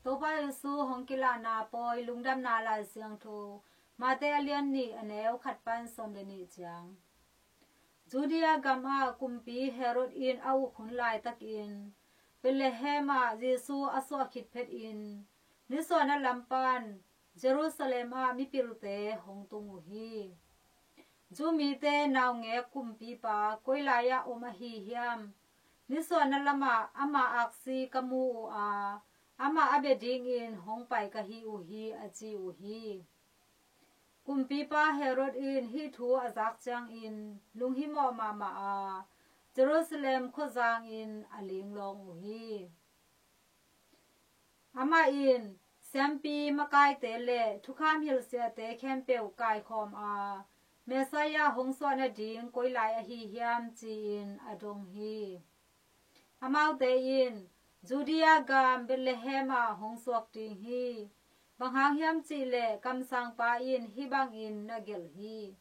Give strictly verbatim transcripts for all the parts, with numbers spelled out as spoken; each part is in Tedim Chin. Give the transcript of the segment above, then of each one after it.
Topa Jesu hong kilahna pawi. Lungdamna Lai Siangtho Mate a lian nih, a neu khat pan sawm le nih ciang. Judea gam ah kumpi Herod in a uk hun laitakin Bethlehem ah Jesu a suah khit phetin nisuahna lam pan Jerusalem ah mipilte hong tung uh hi. Jew mite naungek kumpipa koi lai-ah om ahi hiam? Nisuahna lamah ama aksi ka mu uh a, amah a bia dingin hong pai ka hi uh hi, a ci uh hi. Kumpipa Herod in hih thu a zak ciangin lunghimawh mahmah a, Jerusalem khuazangin a linglawng uh hi. Amah in siampi makaite le thukham hilhsiate khempeuh kaikhawm a, Messiah hong suah nading koi lai ahi hiam ci-in a dong hi. Amaute in, Judea gam Bethlehem ah hong suak ding hi. Bang hang hiam cihleh kamsangpa in hih bangin na gelh hi: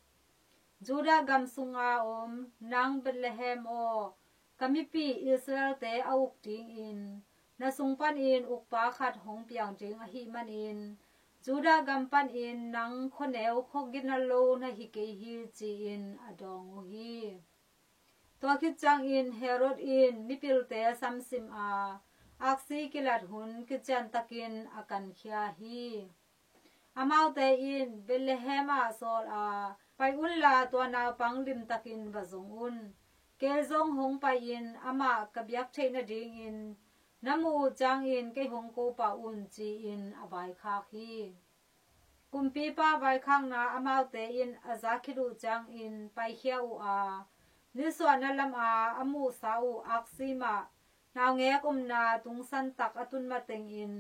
Judah gam sunga om nang Bethlehem aw, ka mipi Israelte a uk dingin na sung panin ukpa khat hong piang ding ahih manin Judah gam panin nang khuaneu khuagina lo na hi kei hi, ci-in a dawng uh hi. Tua khit ciangin Herod in mipilte samsim a, aksi kilat hun kiciantakin a kankhia hi. Amaute in Bethlehem ah sawl a, pai unla tua naupang limtakin va zong un. Kei zong hong pai-in amah ka biak theih nadingin na muh uh ciangin kei hong ko pah un, ci-in a vaikhak hi. Kumpipa vaikhakna amaute in a zak khit uh ciangin paikhia uh a, nisuahna lama a muhsa uh aksi mah naungek omna tungsantak a tun matengin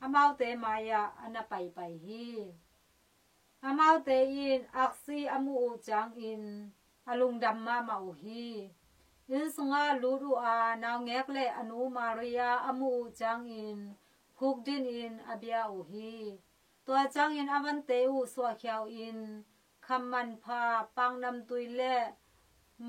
amaute mai-ah a na paipai hi. Amaute in aksi a muh uh ciangin a lungdam mahmah uh hi. Inn sungah lut uh a, naungek le a nu Maria a muh uh ciangin khukdinin a bia uh hi. Tua ciangin a vante uh suahkhia uh in, kham manpha, paknamtui le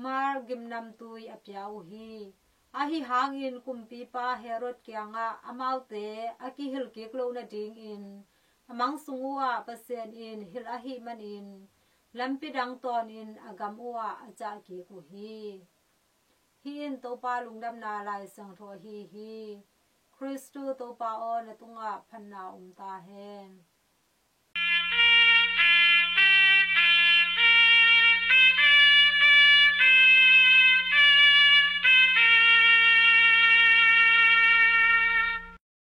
mar gimnamtui a pia uh hi. Ahi hangin kumpipa Herod kiangah amaute a kihilh kik loh nadingin a mang sung uhah Pasian in hilh ahih manin lampi dang tawnin a gam uhah a ciah kik uh hi. Hih in Topa Lungdamna Lai Siangtho ahi hi. Khristu Topa aw, na tungah phatna om ta hen.